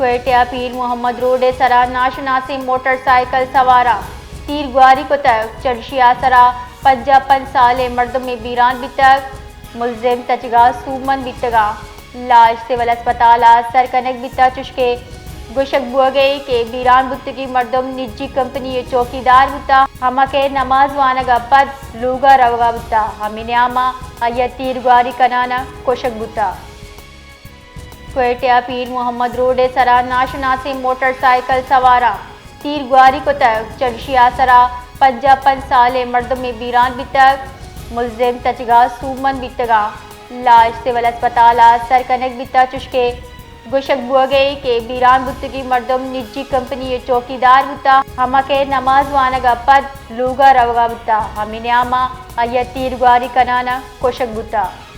کوئٹہ ء پیر محمد روڈ ء سرا ناشناسیں موٹر سائیکل سواراں تیر گواری کتگ، چرشی ء سرا پنجاہ پنچ سالیں مردمے بیران بیتگ، ملزم تچگا سوبمند بیتگاں۔ لاش سول اسپتال ء سر کنگ بیتگ، چشکہ گوشگ بوگ ء کہ بیران بوتگیں مردم نجی کمپنی ء چوکیدار بوتگ، ہما کہ نماز وانگ ء پد لوگ ء روگ ء بوتگ، ہمے نیام ء آئی ء تیر گواری کنان ء کشگ بوتگ۔ کوئٹہ ء پیر محمد روڈ ء سرا ناشناسیں موٹر سائیکل سواراں تیر گواری کتگ، چرشی ء سرا پنجاہ پنچ سالیں مردمے بیران بیتگ، ملزم تچگا سوبمند بیتگاں۔ لاش سول اسپتال ء سر کنگ بیتگ، چشکہ گوشگ بوگ ء کہ بیران بوتگیں مردم نجی کمپنی ء چوکیدار بوتگ، ہما کہ نماز وانگ ء پد لوگ ء روگ ء بوتگ، ہمے نیام ء آئی ء تیر گواری کنان ء کشگ بوتگ۔